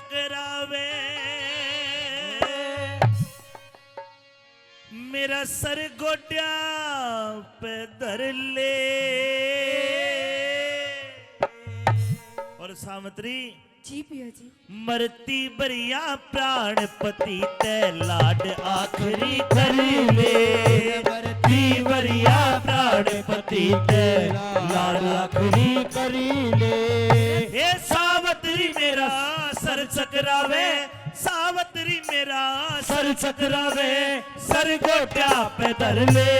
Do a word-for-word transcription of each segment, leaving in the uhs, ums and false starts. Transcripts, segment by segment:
करावे, मेरा सर गोड्या पे धर ले। और सावित्री, जी पिया जी। मरती बरिया प्राणपति ते लाड आखिरी कर ले। मरती बरिया प्राणपति ते लाड आखिरी कर ले। हे सावित्री मेरा सर चकरावे, सावित्री मेरा सर चकरावे, सर गोड्या पे धर ले।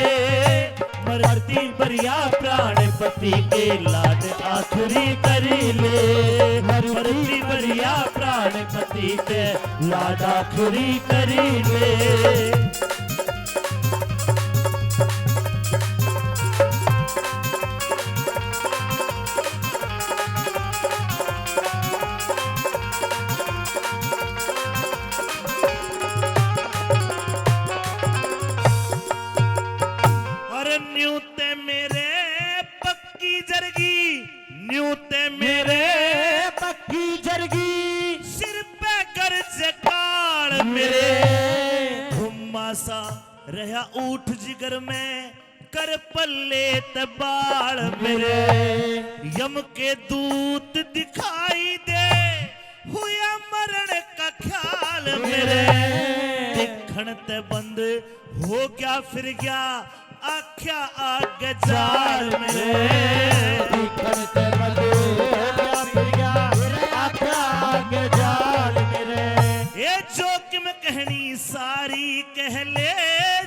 मरती बरिया प्राणपति के लाड आखिरी कर ले। मरती बरिया प्राणपति के लाड आखिरी कर ले। अरे न्यू ते मेरे पक्की जरगी, न्यू ते मेरे पक्की जरगी, सिर पे गरज काल मेरे। घुम्मा सा रहा ऊठ जिगर में, कर पल्ले ते बाल मेरे। यम के दूत दिखाई दे, हुआ मरण का ख्याल मेरे। देखण ते बंद हो गया फिर गया, आख्या आगे जाल मेरे। देखण ते बंद हो गया फिर गया, आख्या आगे जाल मेरे। ए जोखिम कहनी सारी कह ले,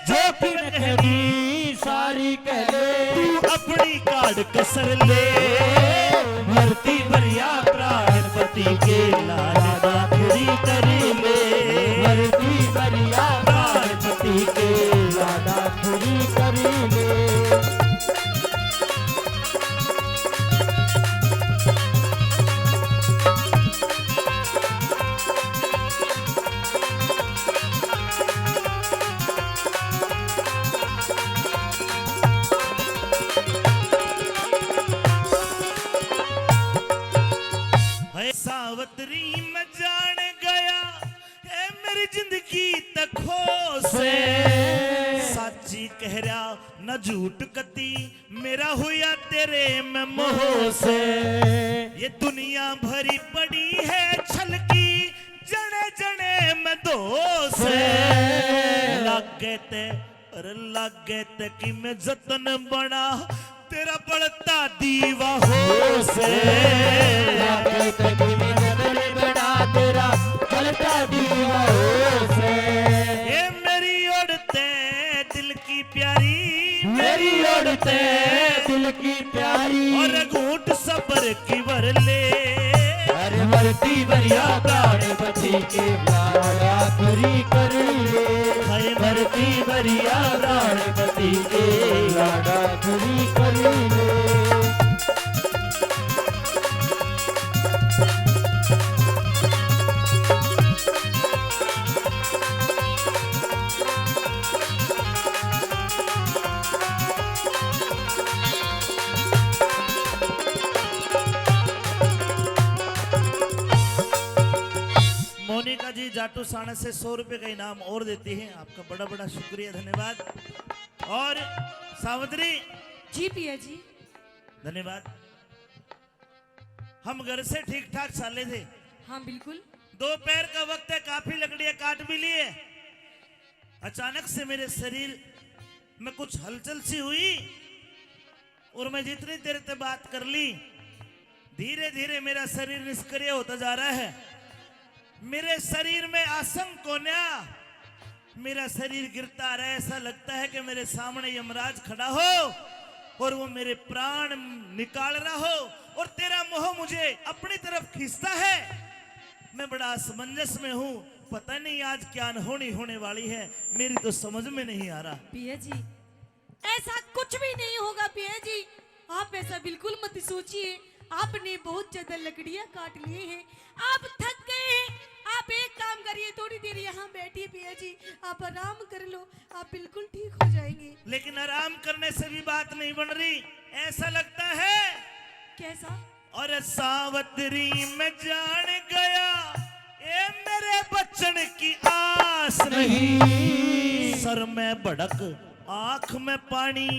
जोखिम कहनी सारी कह ले, तू अपनी काट कसर ले। मरती बरिया प्राणपति के लाड आखिरी कर ले। मरती बरिया प्राणपति के लाड आखिरी कर ले। है सावतरी में जान गया, ए मेरी जिंदगी तखो से। साची कह रहा ना झूठ कती, मेरा हुआ तेरे में मोह से। ये दुनिया भरी पड़ी है छलकी, जने जने में दोष है। लागे ते, अरे लागे ते कि मैं जतन बना, तेरा बढ़ता दीवा हो से। लागे ते कि मैं जतन बना, तेरा बढ़ता दीवा हो से। ए मेरी ओड़ ते दिल की प्यारी, मेरी ओड़ ते दिल की प्यारी। और घूंट सबर की भर ले। अरे मरती बरिया प्राणपति के लाड आखिरी कर ले। हाय मरती बरिया प्राणपति के लाड आखिरी कर ले। मोनिका जी जाटू साणस से सौ रुपए का इनाम और देती हैं। आपका बड़ा बड़ा शुक्रिया, धन्यवाद। और सावित्री जी, पिया जी। धन्यवाद। हम घर से ठीक ठाक चाले थे। हाँ, बिल्कुल। दोपहर का वक्त है, काफी लकड़ियां काट भी लिए। अचानक से मेरे शरीर में कुछ हलचल सी हुई और मैं जितनी देर ते बात कर ली, धीरे धीरे मेरा शरीर निष्क्रिय होता जा रहा है। मेरे शरीर में आसंग कोन्या, मेरा शरीर गिरता आ रहा है। ऐसा लगता है कि मेरे सामने यमराज खड़ा हो और वो मेरे प्राण निकाल रहा हो और तेरा मोह मुझे अपनी तरफ खींचता है। मैं बड़ा असमंजस में हूँ, पता नहीं आज क्या अनहोनी होने वाली है, मेरी तो समझ में नहीं आ रहा। पिया जी, ऐसा कुछ भी नहीं होगा पिया जी, आप ऐसा बिल्कुल मत सोचिए। आपने बहुत ज्यादा लकड़ियां काट लिए हैं, आप थक गए हैं। आप एक काम करिए, थोड़ी देर यहाँ बैठिए पिया जी, आप आराम कर लो, आप बिल्कुल ठीक हो जाएंगे। लेकिन आराम करने से भी बात नहीं बन रही, ऐसा लगता है। कैसा? और सावतरी में जान गया, तेरे बचन की आस नहीं। नहीं। सर में भड़क, आंख में पानी,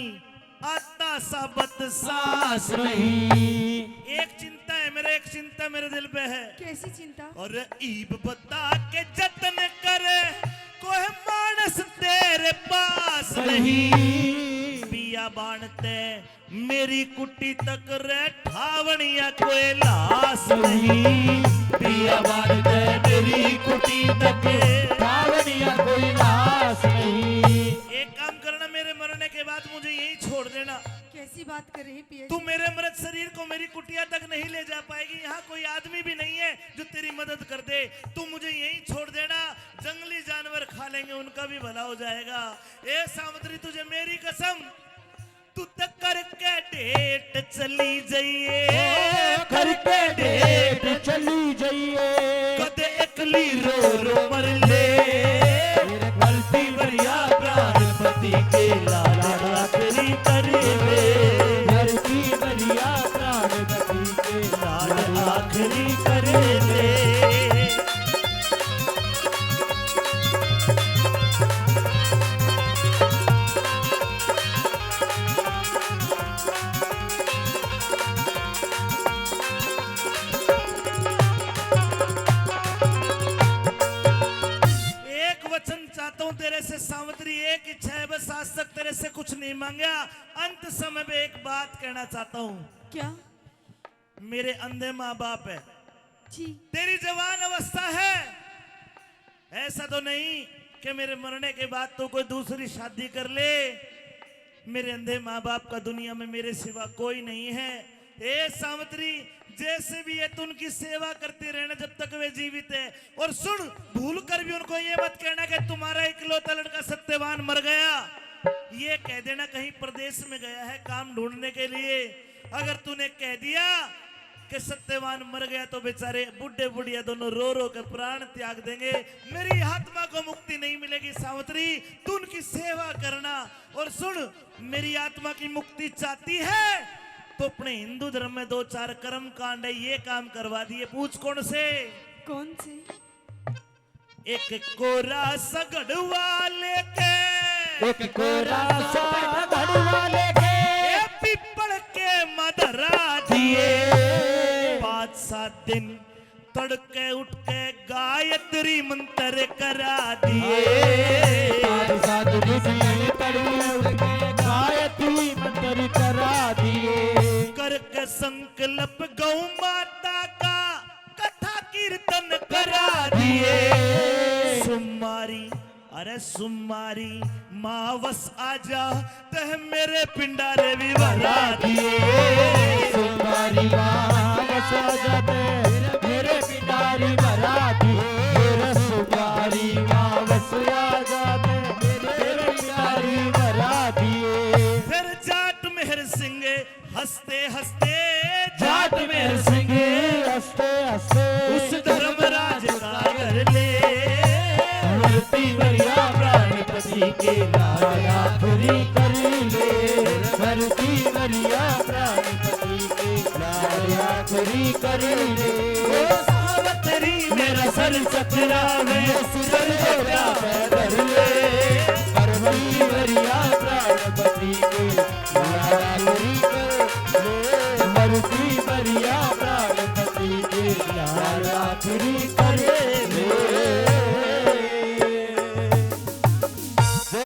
आता साबत सांस नहीं। एक चिंता है मेरे, एक चिंता मेरे दिल पे है। कैसी चिंता? और ईब बता के जतन करे, कोई मानस तेरे पास नहीं। नहीं। पिया बाण ते मेरी कुटी तक रे ठावणिया कोई लाश नहीं। पिया बाण ते मेरी कुटी तक ठावणिया कोई लाश नहीं। एक काम करना, मेरे मरने के बाद मुझे यहीं छोड़ देना। कैसी बात कर रही पिया जी? तू मेरे मृत शरीर को मेरी कुटिया तक नहीं ले जा पाएगी। यहाँ कोई आदमी भी नहीं है जो तेरी मदद कर दे। तू मुझे यहीं छोड़ देना, जंगली जानवर खा लेंगे, उनका भी भला हो जाएगा। ए सावित्री, तुझे मेरी कसम, तू तो करके डेट चली जाइए। ओ, करके डेट चली जाइए। कद एकली रो रो मर ले। धरती बरिया प्राणपति के लाड आखिरी कर ले। धरती बरिया प्राणपति के लाड आखिरी कर ले। एक वचन चाहता हूँ तेरे से सावित्री, एक इच्छा है बस, आज तक तेरे से कुछ नहीं मांगा। अंत समय में एक बात कहना चाहता हूँ। क्या? मेरे अंधे माँ बाप है, जी। तेरी जवान अवस्था है, ऐसा तो नहीं कि मेरे मरने के बाद तू कोई दूसरी शादी कर ले। मेरे अंधे माँ बाप का दुनिया में मेरे सिवा कोई नहीं है। ए सावित्री, जैसे भी है तू उनकी सेवा करती रहना जब तक वे जीवित है। और सुन, भूल कर भी उनको ये मत कहना कि तुम्हारा इकलौता लड़का सत्यवान मर गया। ये कह देना कहीं परदेश में गया है काम ढूंढने के लिए। अगर तूने कह दिया कि सत्यवान मर गया तो बेचारे बूढ़े बुढ़िया दोनों रो रो के प्राण त्याग देंगे। मेरी आत्मा को मुक्ति नहीं मिलेगी सावित्री, तू उनकी सेवा करना। और सुन, मेरी आत्मा की मुक्ति चाहती है तो अपने हिंदू धर्म में दो चार कर्म कांड है, ये काम करवा दिए। पूछ कौन से? कौन से? एक कोरा सगड़वा लेके, एक कोरा सगड़वा लेके, ए पीपल के मधरा दिए। पाँच सात दिन तड़के उठ के गायत्री मंत्र करा दिए। पाँच सात दिन तड़के उठ के गायत्री मंत्र करा दिए। करके संकल्प गौ माता का कथा कीर्तन करा दिए। सुमारी, अरे सुमारी मावस आजा, तह मेरे पिंडारे भी भरा दिए। सुमारी मावस आजा, तह मेरे पिंडारे भरा दिए। सुमारी मावस आजा, तह मेरे पिंडारे भरा दिए। फिर जाट मेहर सिंह हंसते हंसते, जाट मेहर सिंह हंसते हंसते उस धर्मराज का घर ले। धरती बरिया प्राणपति के लाड आखिरी कर ले। धरती बरिया प्राणपति के लाड आखिरी कर ले। ओ सावित्री मेरा सर चकरावे, सर पे धर ले। धरती बरिया प्राणपति के लाड आखिरी कर ले। धरती बरिया प्राणपति के लाड आखिरी कर ले।